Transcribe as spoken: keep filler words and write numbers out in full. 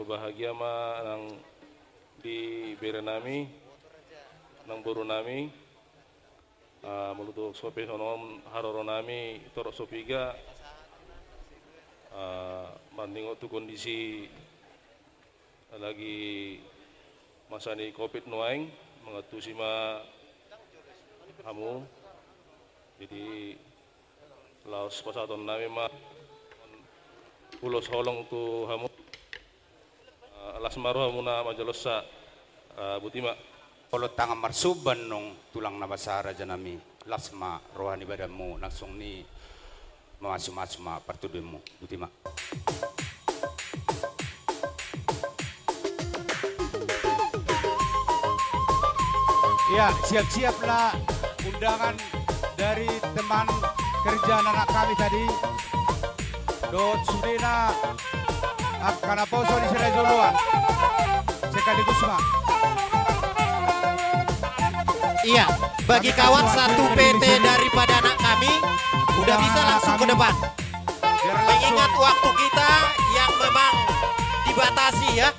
Bahagia ma nang di bere nami, nang boru nami. Ah, molo tu so pe songon haroro nami torop so piga, ah, maningot tu kondisi lagi masa ni covid nuaeng, mangantusi ma hamu. Jadi laos pasahaton nami ma ulos holong tu hamu. Ah, las ma rohamuna manjalosa. Ah, botima. Holong tangan marsomba nang tulang na basa raja nami. Las ma roha ni badanmu nang songon i mamasumasu ma partodoanmu. Botima. Ya, siap-siaplah undangan dari teman kerja anak kami tadi. Dohot sudena angka naposo ni si Raja Oloan. Sekaligus ma. Iya, bagi kawan satu P T daripada anak kami, udah bisa langsung ke depan. Mengingat waktu kita yang memang dibatasi ya.